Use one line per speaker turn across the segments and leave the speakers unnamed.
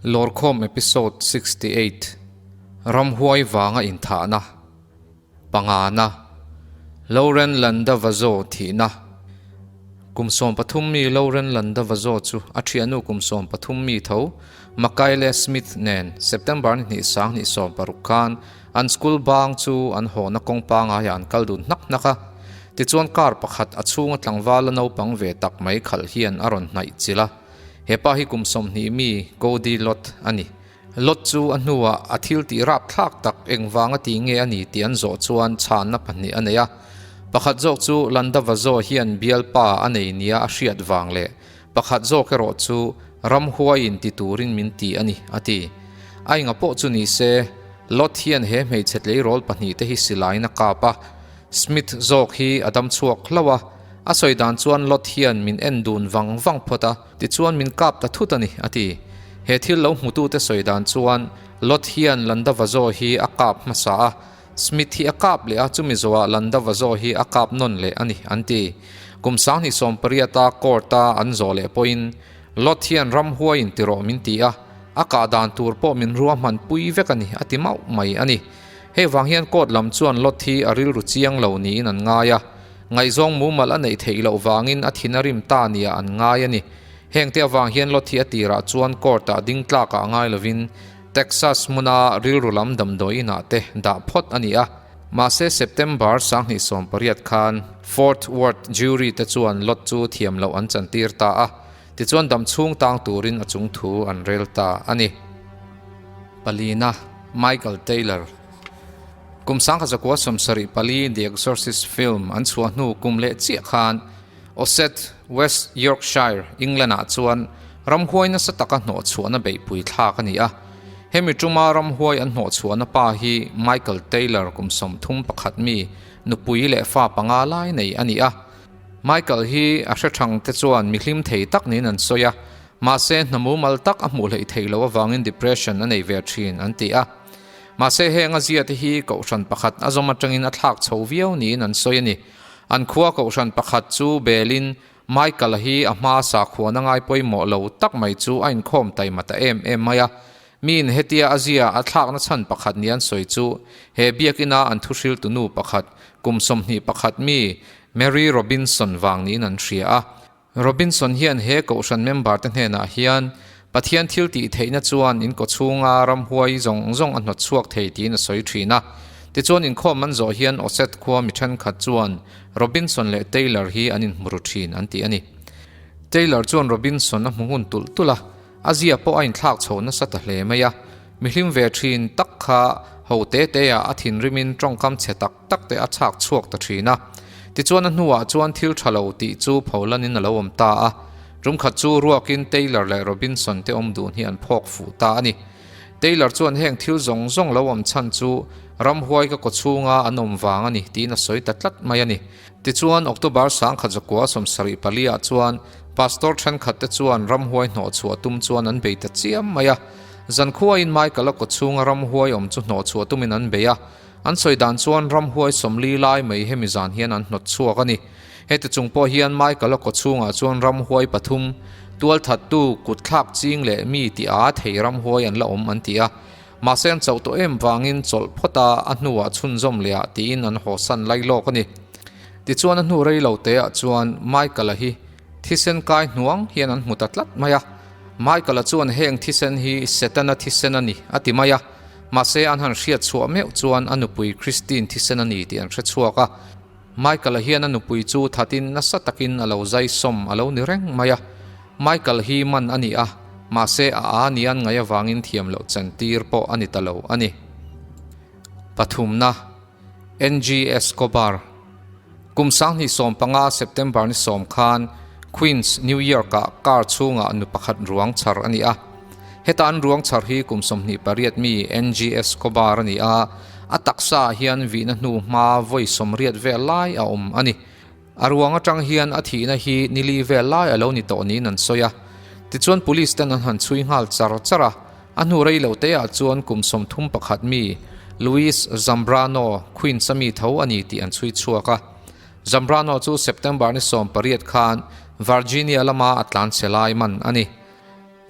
Lawrkhawm Episode 68 Ramhuai vanga inthahna Pangana Lauren Landavazo thihna Kum 13 mi Lauren Landavazo chu a thiannu kum 13 mi tho Makayle Smith nen September ni hnih sang hnih 16 khan an school bang chu an hawhna kawng pangaiah an kal dun hnak hnak a. Tichuan car pakhat a chhunga tlangval a naupang ve tak mai khalh hian a rawn hnaih chilh a. He pa hi kum 20 mi Cody Lott a ni. Lott chu a hnuah a thil tih rap thlak tak engvanga ti nge a ni tih an zawh chuan chhanna pahnih a nei a. Pakhat zawk chu Landavazo hian bialpa a nei nia a hriat vang leh pakhat zawk erawh chu ramhuaiin ti turin min ti a ni, a ti. A enga pawh chu ni se, Lott hian he hmeichhe tleirawl pahnih te hi silaiin a kap a. Smith zawk hi a dam chhuak hlauh a. A sawi dan chuan Lot hian min en dun vang vang phawt a, tichuan min kap ta thut a ni, a ti. He thil lo hmutute sawi dan chuan Lot hian Landavazo hi a kap hmasa a, Smith hi a kap leh a, chumi zawhah Landavazo hi a kap nawn leh a ni, an ti. Kum 2018-a court-a an zawh leh pawhin Lot hian ramhuaiin ti rawh min ti a, a kah dan tur pawh min ruahman pui vek a ni, a ti mauh mai a ni. Hei vang hian court lam chuan Lot hi a rilru chiang lo niin an ngai a. Ngaihzawng mumal a neih theih loh vangin a thin a rim ta nia an ngai a ni. Hengte avang hian Lot hi a tirah chuan court-ah ding tlakah ngai lovin Texas hmuna rilru lam damdawi inah te dah phawt a ni a. Mahse September 2018 khan Fort Worth jury te chuan Lot chu thiam loh an chantir ta a, tichuan dam chhung tang turin a chung thu an rel ta a ni. Palina, Michael Taylor. Kum 1974 The Exorcist film an chhuah hnu kum leh chiah khan Ossett, West Yorkshire, England-ah chuan ramhuai nasa taka hnawhchhuahna beihpui thlak a ni a. Hemi tuma ramhuai an hnawhchhuahna pa hi Michael Taylor kum 31 mi, nupui leh fa panga lai nei a ni a. Michael hi a hre thang te chuan mi hlim thei tak niin an sawi a, mahse hna mumal tak a hmuh hleih theih loh avangin depression a nei ve thin an ti a. Mahse heng a zia te hi kohhran pakhat a zawm atangin a thlak chho viau niin an sawi a ni. An khua kohhran pakhat chu belin Michael-a hi a hma sakhuana ngai pawimawh lo tak mai chu a inkhawm taima ta em em mai a. Miin hetia a zia a thlakna chhan pakhat ni an sawi chu he biakina an thuhriltu nu pakhat kum 21 mi Mary Robinson vang niin an hria a. Robinson hian he kohhran member te hnenah hian Pathian thil tih theihna chuan in kawchhunga ramhuai zawng zawng a hnawt chhuak thei tiin a sawi thin a. Tichuan inkhawm an zawh hian Ossett khua mi thenkhat chuan Robinson leh Taylor hi an inhmu ru thin an ti a ni. Taylor chuan Robinson a hmu ngun tulh tulh a, a zia pawh a inthlak chho nasa ta hle mai a. Mi hlim ve thin tak kha ho te te ah a thinrimin tawngkam chhe tak tak te a chhak chhuak ta thin a. Tichuan a hnuah chuan thil tha lo tih chu pholanin a lo awm ta a. Tumkhat chu ruakin Taylor leh Robinson te awm dun hi an phawk fuh ta a ni. Taylor chuan heng thil zawng zawng lo awm chhan chu ramhuai ka kawchhunga an awm vang a ni tiin a sawi ta tlat mai a ni. Tichuan October 1974 ah chuan Pastor thenkhat te chuan ramhuai hnawhchhuah tum chuan an bei ta chiam mai a. Zankhuain Michael-a kawchhunga ramhuai awm chu hnawhchhuah tumin an bei a. An sawi dan chuan ramhuai 40 lai mai hemi zan hian an hnawt chhuak a ni. Heti chung pawh hian Michael-a kawchhungah chuan ramhuai pathum, tualthattu, kutthlak ching leh mi tih a thei ramhuai an la awm an ti a. Mahse an chauh tawh em vangin chawlh phawt a, a hnuah chhunzawm leh ah tiin an hawsan lai lawk a ni. Tichuan a hnu rei lo te ah chuan Michael-a hi thisen kai hnuang hian an hmu ta tlat mai a. Michael-a chuan heng thisen hi Setana thisen a ni a ti mai a. Mahse an han hriat chhuah meuh chuan a nupui Christine thisen a ni tih an hre chhuak a. Michael-a hian a nupui chu thatin nasa takin a lo zai sawm a lo ni reng mai a. Michael hi man a ni a, mahse a a nian ngai avangin thiam loh chantir pawh a ni ta lo a ni. Pathumna, NG Escobar. Kum 2015 September ni 10 khan Queens, New York-ah car chhungah nu pakhat ruang chhar a ni a. Heta an ruang chhar hi kum 28 mi NG Escobar a ni a, a taksa ah hian vihna hnu hma vawi 80 vel lai a awm a ni. A ruang atang hian a thihna hi nili vel lai a lo ni tawh niin an sawi a. Tichuan police ten an han chhui nghal char char a, a hnu rei lo te ah chuan kum 31 mi Luis Zambrano, Queens a mi tho a ni tih an chhui chhuak a. Zambrano chu September ni 18 khan Virginia lama a tlan chhe lai man a ni.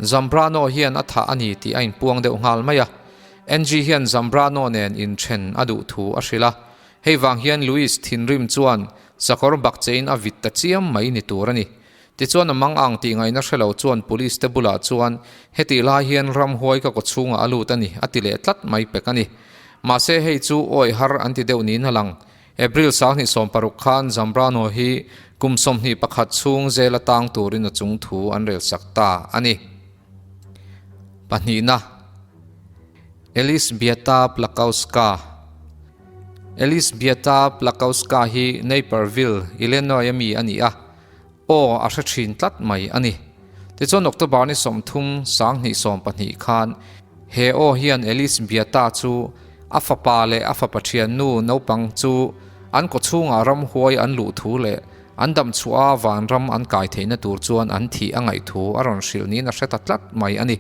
Zambrano hian a thah a ni tih a inpuang deuh nghal mai a. Angie hian Zambrano nen inthen a duh thu a hrilh a. Hei vang hian Luis thinrim chuan sakawr bakchein a vit ta chiam mai ni tur a ni. Tichuan a mang ang tih ngaihna hre lo chuan police te bulah chuan hetih lai hian ramhuai ka kawchhungah a lut a ni a ti leh tlat mai pek a ni. Mahse hei chu awi har an ti deuh niin a lang. April 2016 khan Zambrano hi kum 21 chhung zela tang turin a chung thu an relsak ta a ni. Pahnihna. Elizbieta Plakowska Elizbieta Plakowska hi Naperville, Illinois a mi a ni a, aw a hre thin tlat mai a ni. Tichuan October ni 30, 2012 khan he aw hian Elizbieta chu a fapa leh a fapa thiannu naupang chu an kawchhungah ramhuai an luh thu leh an damchhuah a vanram an kai theihna tur chuan an thih a ngaih thu a rawn hrilh niin a hre ta tlat mai a ni.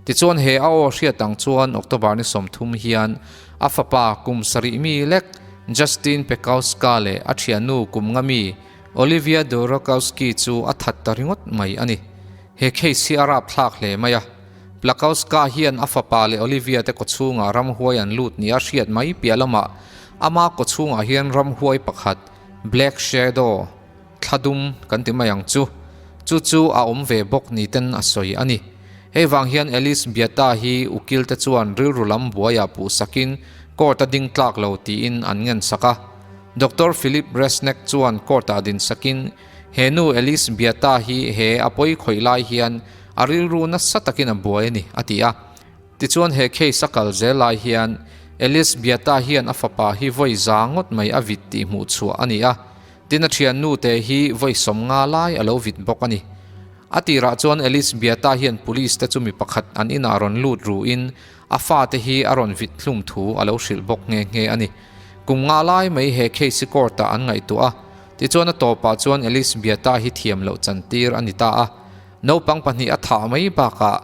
Tichuan he a aw hriat ang chuan October ni 30 hian a fapa kum sarih mi lek Justin Pekowska leh a thiannu kum nga mi Olivia Dorokowski chu a that ta ringawt mai a ni. He case hi a rapthlak hle mai a. Plakowska hian a fapa leh Olivia te kawchhungah ramhuai an lut nia hriat mai piah lamah ama kawchhungah hian ramhuai pakhat Black Shadow, Thla dum kan ti mai ang chu. Chu chu a awm ve bawk ni ten a sawi a ni. Hei vang hian Alice Biata hi ukil te chuan rilru lam buaiah puh sakin court a ding tlak lo tiin an ngen sak a. Doctor Philip Resnick chuan court ah din sakin he nu Alice Biata hi he a pawi khawih lai hian a rilru nasa takin a buai a ni a ti a. Tichuan he case a kal zel lai hian Alice Biata hian a fapa hi vawi za ngawt mai a vit tih hmuh chhuah a ni a. Tin a thiannu te hi vawi 50 lai a lo vit bawk a ni. A tirah chuan Alice Biata hian police te chu mi pakhat an inah rawn lut ruin a fate hi a rawn vit hlum thu a lo hrilh bawk nghe nghe a ni. Kum nga lai mai he case hi court ah an ngaihtuah a, tichuan a tawpah chuan Alice Biata hi thiam loh chantir a ni ta a. Naupang pahnih a thah mai bakah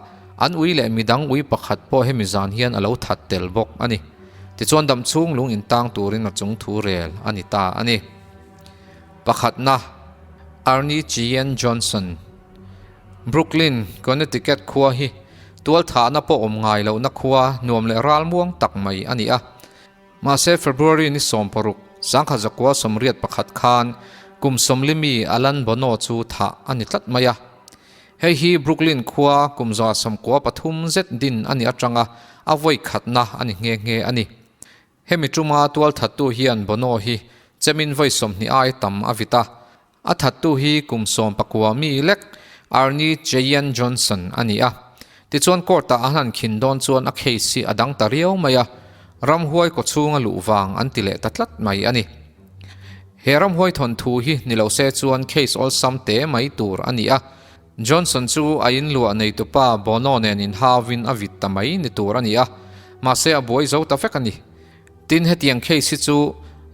an ui leh midang ui pakhat pawh hemi zan hian a lo that tel bawk a ni. Tichuan dam chhung lung intang turin a chung thu rel a ni ta a ni. Pakhatna, Arnie Cheyenne Johnson, Brooklyn, Connecticut khua hi tualthahna pawh awm ngai lohna khua nuam leh ralmuang tak mai a ni a. Mahse February ni 16, 1981 khan kum 40 mi Alan Bono chu thah a ni tlat mai a. Hei hi Brooklyn khua kum 93 zet din a ni atanga a vawi khatna a ni nghe nghe a ni. Hemi tuma tualthattu hian Bono hi chemin vawi 20 ai tam a vit a. A thattu hi kum 19 mi lek Arnie Cheyenne Johnson a ni a. Tichuan court-ah an han khin dawn chuan a case hi a dang ta riau mai a, ramhuai kawchhunga luh vang an ti leh ta tlat mai a ni. He ramhuai thawnthu hi ni lo se chuan case awlsam te mai tur a ni a. Johnson chu a inluah neitupa Bono nen inhauvin a vit ta mai ni tur a ni a, mahse a buai zo ta vek a ni. Tin hetiang case hi chu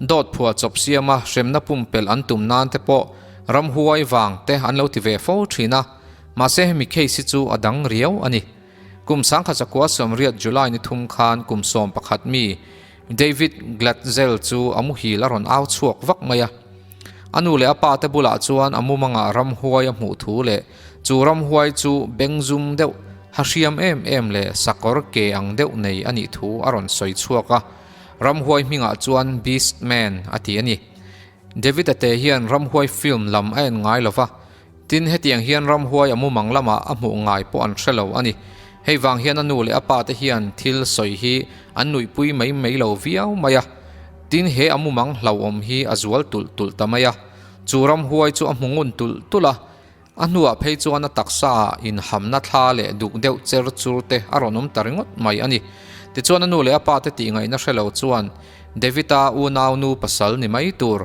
dawt phuah chawp siama hremna pumpelh an tum nan te pawh ramhuai vang te an lo ti ve fo thin a, mahse hemi case hi chu a dang riau a ni. Kum 1980 July ni 3 khan kum 11 mi David Glatzel chu a muhil a rawn au chhuak vak mai a. A nu leh a pa te bulah chuan a mumangah ramhuai a hmuh thu leh chu ramhuai chu bengzum deuh ha hriam em em leh sakawr ke ang deuh nei a nih thu a rawn sawi chhuak a. Ramhuai hmingah chuan Beast Man a ti a ni. David-a te hian ramhuai film lam a en ngai lova, tin hetiang hian ramhuai a mumang lamah a hmuh ngai pawh an hre lo a ni. Hei vang hian a nu leh a pa te hian thil sawi hi an nuihpui mai mai lo viau mai a. Tin he a mumang hlauhawm hi a zual tulh tulh ta mai a. Chu ramhuai chu a hmu ngun tulh tulh a. A hnuah phei chuan a taksa ah inhamna thla leh duk deuh cher chur te a rawn awm ta ringawt mai a ni. Tichuan a nu leh a pa te tih ngaihna hre lo chuan David-a unau nu pasal ni mai tur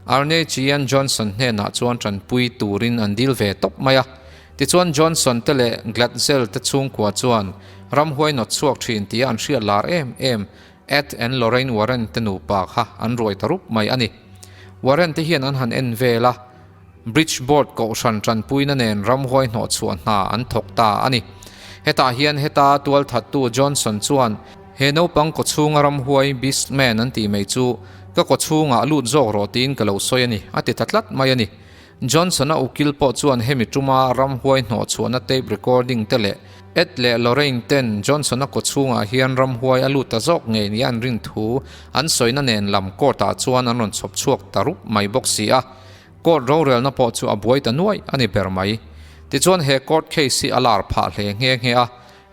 Arne Cheyenne Johnson hnenah chuan tanpui turin an dil ve tawp mai a. Tichuan Johnson te leh Glatzel te chhungkua chuan ramhuai nawt chhuak thin tia an hriat lar em em Ed and Lorraine Warren te nupa kha an ruai ta rup mai a ni. Warren te hian an han en vel a. Bridgeport kohhran tanpuina nen ramhuai hnawhchhuah hna an thawk ta a ni. Hetah hian heta tualthattu Johnson chuan he naupang kawchhunga ramhuai Beast Man an tih mai chu ka kawchhungah lut zawk rawh tiin ka lo sawi a ni, a ti ta tlat mai a ni. Johnson-a ukil pawh chuan hemi tuma ramhuai hnawhchhuahna tape recording te leh. Ed leh Lorraine ten Johnson-a kawchhungah hian ramhuai a lut ta zawk ngei nia an rin thu an sawina nen lam court-ah chuan an rawn chhawp chhuak ta rup mai bawk si a. Court rorelna pawh chu a buai ta nuaih a ni ber mai. Tichuan he court case hi a lar phah hle nghe nghe a,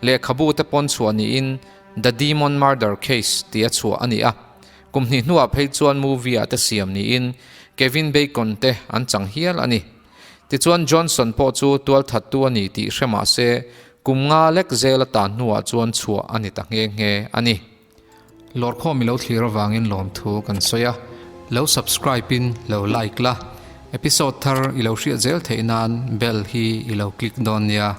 lehkhabu te pawn chhuah niin The Demon Murder Case tia chhuah a ni a. Kum hnih hnuah phei chuan movie-ah te siam niin Kevin Bacon te an chang hial a ni. Tichuan Johnson pawh chu tualthattu a ni tih hre mah se, kum nga lek zel a tan hnuah chuan chhuah a ni ta nghe nghe a ni. Lawrkhawm i lo thlir avangin lawmthu kan sawi a, lo subscribe in lo like la, episode thar i lo hriat zel theih nan bell hi i lo click dawn nia.